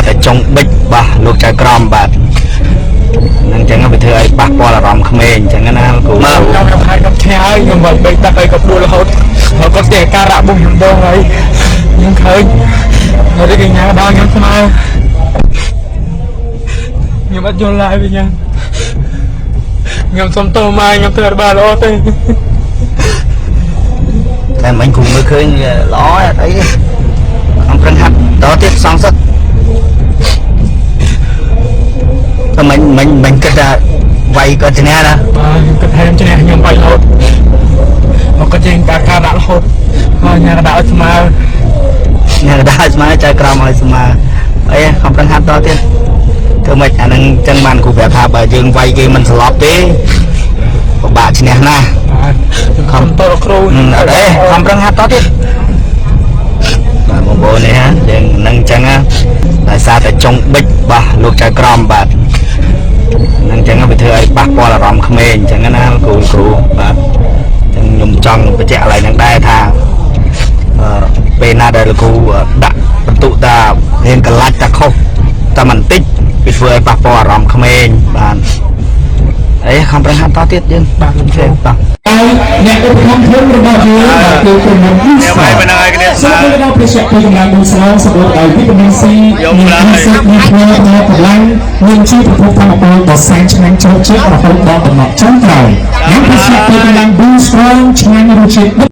តែចុងបិចបាទលោកចៅក្រមបាទនឹងអញ្ចឹងវាធ្វើឲ្យប៉ះពាល់អារម្មណ៍ក្មេងអញ្ចឹងណាលោកគ្រូ បាទខ្ញុំហើយខ្ញុំឈ្នះហើយខ្ញុំវាយបីទឹកអីក៏ដួលរហូតហើយគាត់ជាការៈបុំខ្ញុំដងហើយខ្ញុំឃើញហើយកញ្ញាដល់ខ្ញុំស្មើខ្ញុំអត់យល់ឡើយវិញខ្ញុំសុំទោសម៉ែខ្ញុំធ្វើអត់បានល្អទេ តែមិញគ្រូមើលឃើញល្អអត់អីទេខ្ញុំប្រឹងហាត់តទៀតសងសឹកតែមិញមិញមិញគិតថាវាយគាត់ឈ្នះណា បាទខ្ញុំគិតថាខ្ញុំឈ្នះខ្ញុំវាយរហូតមកគាត់ជាការការដាក់រហូតហើយញ៉ាកដាក់ឲ្យស្មើ អ្នកកដាលស្មើចៅក្រមឲ្យស្មើអីខំប្រឹងហាត់តទៀតធ្វើម៉េចអានឹងចឹងបានគ្រូប្រាប់ថាបើយើងវាយគេមិនស្លាប់ទេពិបាកឈ្នះណាស់ បាទខ្ញុំខំតរគ្រូ អត់អីខំប្រឹងហាត់តទៀតបាទបងប្អូននេះហ่ะយើងនឹងចឹងណាដោយសារតែចុងបិចបាទលោកចៅក្រមបាទនឹងចឹងវាធ្វើឲ្យប៉ះពាល់អារម្មណ៍ក្មេងចឹងណាលោកគ្រូគ្រូបាទចឹងខ្ញុំចង់បញ្ជាក់កន្លែងហ្នឹងដែរថាអឺពេលណាដែលលោកគ្រូដាក់បន្ទុកតារៀនកលាច់តាខុសតែបន្តិចវាធ្វើឲ្យប៉ះពាល់អារម្មណ៍ក្មេងបាទអីខំប្រឹងហាត់តទៀតយើង បាទលោកគ្រូ បាទ ហើយអ្នកឧបត្ថម្ភធំរបស់យើងបាទគឺក្រុមហ៊ុន នេះបាយប៉ុណ្ណឹងហើយគ្នា សូមលើកដល់ព្រះជន្មកម្លាំងមួយស្រោសម្បូរដោយវីតាមីន C យក និង ឡើយ អាស៊ីតមានផ្ដល់កម្លាំងនិងជាប្រភពធម្មពលដ៏សែនឆ្ងាញ់ជ្រោកជាតិរហូតដល់ដំណក់ចុងក្រោយញ៉ាំភេសជ្ជៈពេលកម្លាំង Blue Strong ឆ្ងាញ់រសជាតិ